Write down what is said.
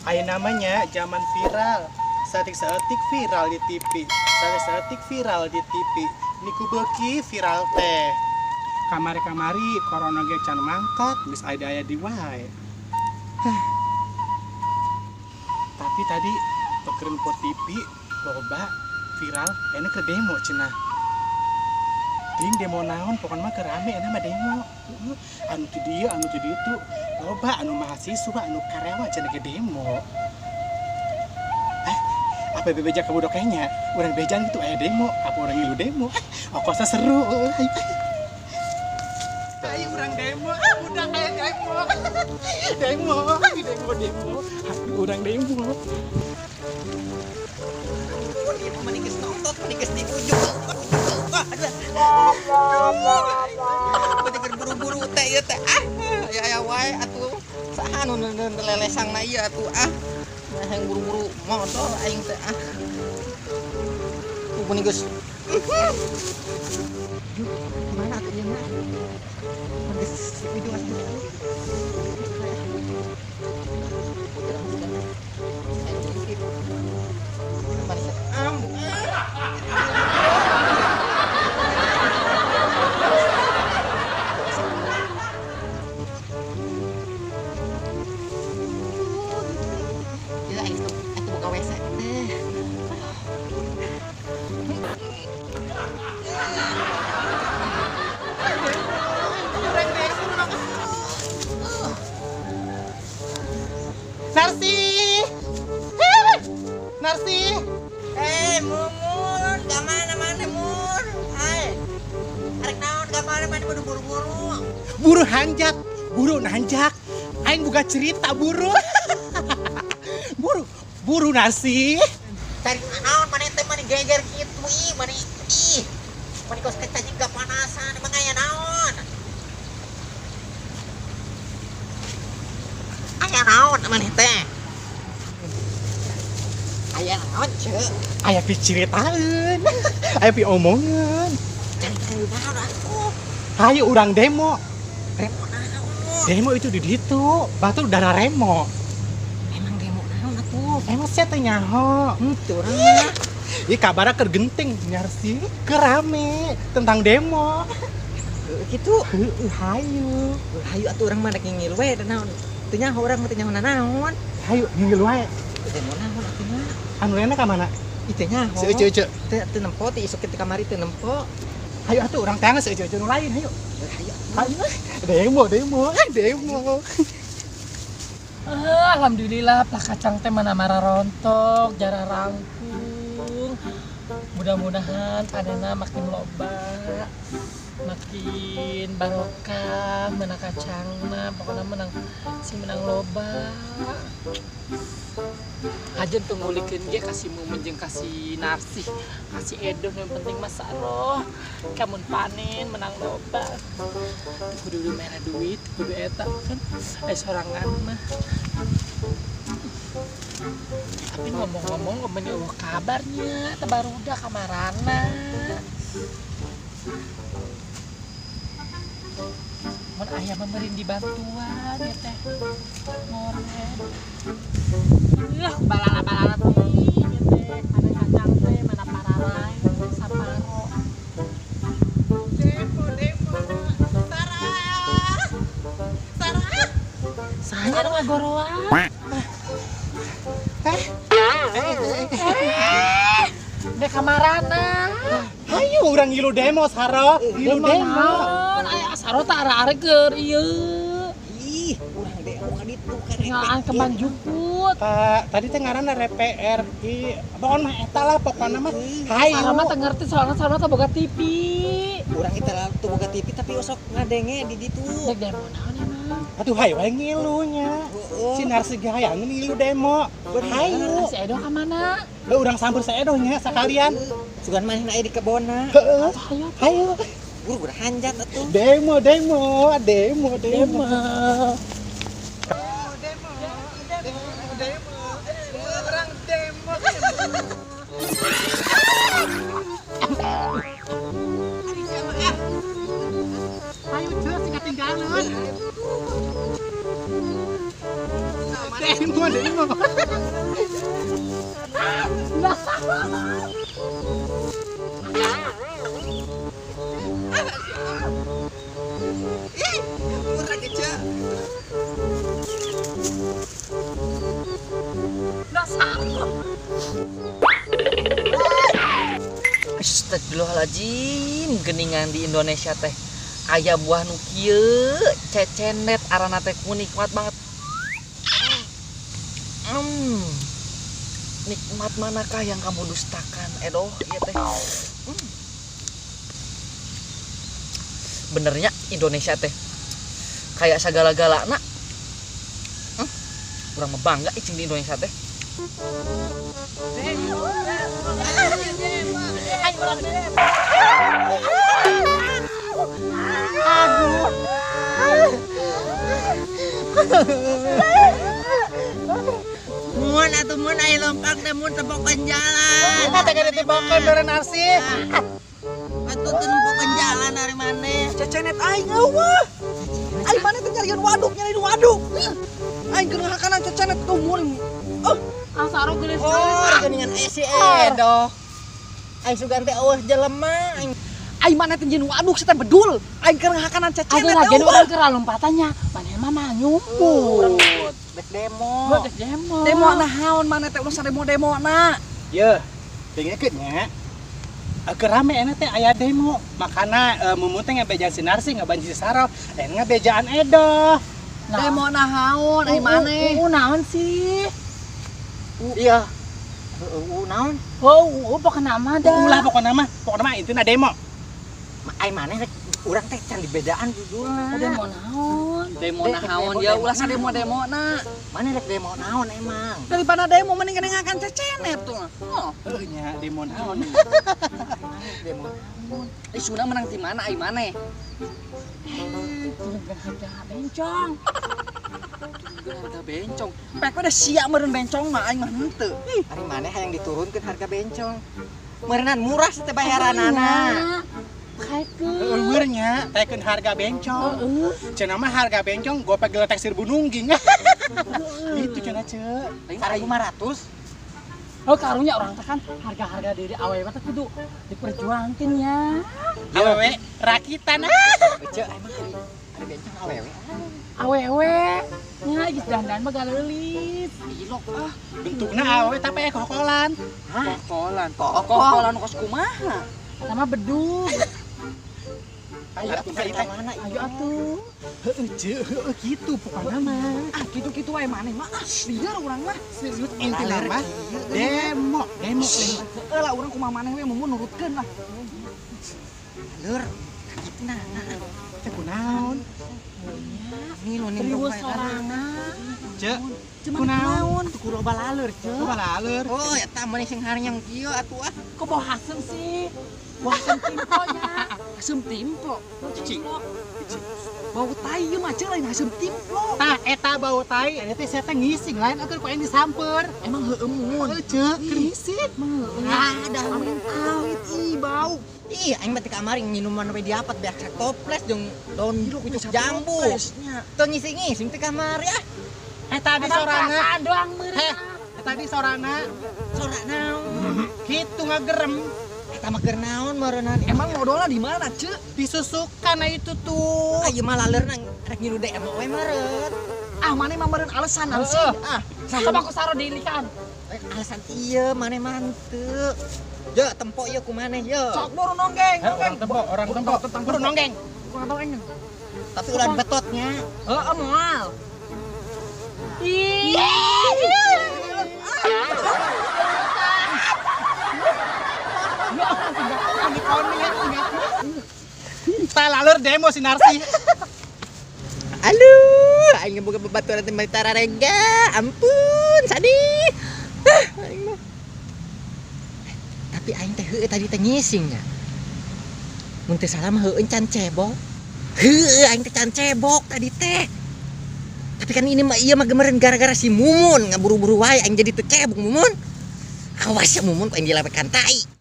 Aya namanya zaman viral. Saeutik-saeutik viral di TV. Saeutik-saeutik viral di TV. Niku beuki viral teh. Kamari-kamari corona ge can mangkat, geus aya di wae. Tapi tadi pekeureun po TV loba viral aya ke demo cenah. Ting demo naon pokona mah keur rame eta mah demo. Anu ti dieu anu ti ditu loba anu mahasiswa anu karyawan cenah ge demo. Apa bebeja ka budak nya? Urang bejaan gitu aya demo, apa urang ngilu demo? Okosna seru. Ayo urang demo, ah budak aya demo. Demo, demo, demo. Ayo urang demo. Menikis nonton, menikis di ujung. Aduh, buru-buru teh ieu teh. Ah, aya aya wae atuh. Saha nu lelesangna ieu atuh ah. Nah, yang buru-buru modol aing teh ah. Tuh meuni geus. Mana atuh ieu mah? Geus di ujung atuh. Narsi! Narsi! Mumun, gak mana-mana Mun. Hai. Arek naon gak mana-mana buru-buru. Buru hanjak, buru nanjak. Aing buka cerita buru. Buru, buru Narsi. Cari naon maneh teh maneh geger kitu ih, maneh ih. Maneh kos kecacing kepanasan emang aya naon? Aya naon maneh teh? Aya naon ceu? Aya piciritaeun. Aya piomongan. Cari naon atuh? Hayu urang demo. Demo naon? Demo itu di ditu, batur darah remo. Emang demo naon atuh? Emang sia teh nyaho. Henteu urang mah. Ih kabarna keur genting Narsi, keur rame tentang demo. Kitu. Heueuh hayu. Hayu atuh urang mah rek ngingil we da naon. Teu nyaho urang mah teu nyaho nanaon. Hayu ngingil wae. Demo naon atuh nya? Anu lainna ka mana? Ih teu nyaho. Si Ece-ece. Teu nempo ti isuk ti kamari teu nempo. Hayu atuh urang teh si Ece-ece nu lain hayu. Hayu. Hayu. Demo, demo, demo. Alhamdulillah plak kacang teh mana marah rontok, jarang rangkung. Mudah-mudahan panenna makin loba, makin barokah menang kacangna, pokoknya menang si menang loba. Aja tuh ngulikeun ge kasih Mumun jeung kasih Narsih, kasih Edoh yang penting mah saroh. Kamun panen menang loba. Kudu merah duit, kudu eta kan sorangan mah. Tapi ngomong-ngomong meni eueuh kabarnya, teh barudak kamarana. Mun aya mah meureun dibantuan ya teh. Ngoret. Lah balala-balala teh ya teh, mana kacang teh, mana pararai, saparo. Demo, demo. Sarah. Sarah. Saya nu ngagoroan. Dek kamarana. Hayu urang ngilu demo Saro, ngilu demo. Aya Saro tah arek-arek keur ieu. Ih, urang demo ka ditu ka Ngaan kembang jukut. Pak, tadi teh ngaranna RPRI. Pokona mah eta lah pokona mah. Hayu. Saro mah teu ngerti soalna Saro teh boga TV. Urang kita teu boga TV tapi osok ngadenge di ditu. Dek demo naon emang? Atuh hayu wae ngilunya. Si Narsi ge hayang ngilu demo. Hayu. Si Edo ka mana? Heuh urang sampeur si Edo nya sakalian. Sugan manehna aya di kebonna. Heeh. Hayu. Hayu. Buru-buru hanjat atuh. Demo, demo, demo, demo. Demo, demo, demo, orang demo. Ayo ceu sing ketinggalan. Demo, demo. Ih, murah kecil. Astagfirullahaladzim, geningan di Indonesia teh aya buah nu kieu, cecenet arana teh nikmat banget. Nikmat manakah yang kamu dustakan, Edoh, ieu teh. Benernya Indonesia teh kayak sagala-galana. Urang mah bangga icing di Indonesia teh. Mun atuh mun aya lompat teh mun tepokan jalan. Eta teh ditepokan beureun arsih. Atuh teu nempokan jalan ari maneh. Cecenet aing eueuh. Aing maneh teh nyarian waduk, nyariin waduk. Aing keur ngahakanan cecenet tuh mun. Oh, Asaro geulis. Oh, geuningan aya si Edo. Aing sugan teh eueuh jelema aing. Aing maneh teh nyieun waduk si teh bedul. Aing keur ngahakanan cecenet. Aduh lagi urang keur lompatannya. Maneh mah mah nyumput. Dek demo. Dek demo. Demo naon maneh teh ulah demo-demo na. Yeuh, dengekeun nya. Keur rame enak teh aya demo. Makana Mumun teh ngabejaan si Narsi, ngabejaan si Saro, ngabejaan Edo. Demo naon ai maneh? Naon sih? Iya. Heeh, naon? Oh, pokona mah dah. Ulah pokona mah, pokona mah intina demo. Ai maneh rek urang teh can dibedaan judulna. Demo naon? Demo naon ya ulah sademo-demo na. Maneh rek demo naon emang? Daripada demo mending ngedengakan cecenet tuh. Oh, Heuh nya demo naon? Demo naon? Isuna menang ti mana ai maneh? Turunkan harga bencong. Turunkeun harga bencong. Pek udah siap meureun bencong mah aing mah henteu. Ari maneh hayang diturunkeun harga bencong. Meureunnan murah teh bayaranana. Kaikeun. Heueuh nya, taekeun harga bencong. Cenah mah harga bencong gope geletek 1000 nungging. Itu cenah ceu. 1500. Oh, karunya orang teh kan harga-harga diri awewe teh kudu diperjuangkeun nya. Awewe rakitan. Ceu emang ari bencong awewe. Awewe nya geus dandan mah galeulis. Ilok ah. Bentukna awewe tapi aya kokolan. Hah? Kokolan. Kokol. Kokolan kos kumaha? Sama bedug. Ayo atuh teh. Mana Ayo atuh. Heueuh ceu, heueuh kitu pokona mah. Ah, kitu-kitu wae maneh mah. Ah, lieur urang mah. Serius intina mah demo, demo. Heeh lah urang kumaha maneh we mun nurutkeun lah. Lur, kitu nah. Teh kunaon? Nih lo nimbrung Riweuh sorangan. Ceu, Cuman kunaon? kunaon? Tuh kudu loba laleur, ceu. Loba laleur. Oh, eta maneh sing haryang kieu atuh ah. Kok bau hasem sih? Bau hasem timpo nya. Hasem timpo. Cici. Bau tai ieu mah ceu lain hasem timpo. Tah eta bau tai, eta teh saya teh ngising lain akur ku aing disamper. Emang heueuh mun. Heueuh ceu, keur ngising. Ah, dah Amit ih bau. Ih, aing mah teh kamari nginuman we diapat beak toples jeung daun pucuk jambu. Teu ngising-ngising teh kamari ah. Tadi sorana. Perasaan doang meureun. Heh, tadi sorana. Sora naon? Kitu ngagerem. Eta mah keur naon meureunnan? Emang modalnya di mana, Ceu? Disusukan nah itu tuh. Ah, ieu mah laleurna rek ngilu demo we meureun. Ah, maneh mah meureun alasan sih. Ah, Sama ku saro diilikan. Alasan ieu maneh mah henteu. Ye, tempo ieu ku maneh ye. Sok buru nonggeng, Orang tempo, orang tempo, buru nonggeng. Buru nonggeng. Tapi ulah dibetotnya. Heeh, moal. Ih. Tah laleur demo si Narsi. Aduh, aing boga babaturan teh tararega. Ampun, sadih. Aing mah. Tapi aing teh heueuh tadi teh ngising nya. Mun teu salah mah heueuh can cebok. Heueuh aing teh can cebok tadi teh. Tapi kan ini mah ieu mah gemeureun gara-gara si Mumun ngaburu-buru wae aing jadi teu cebok Mumun. Awas ya Mumun ku aing dilewekan tai.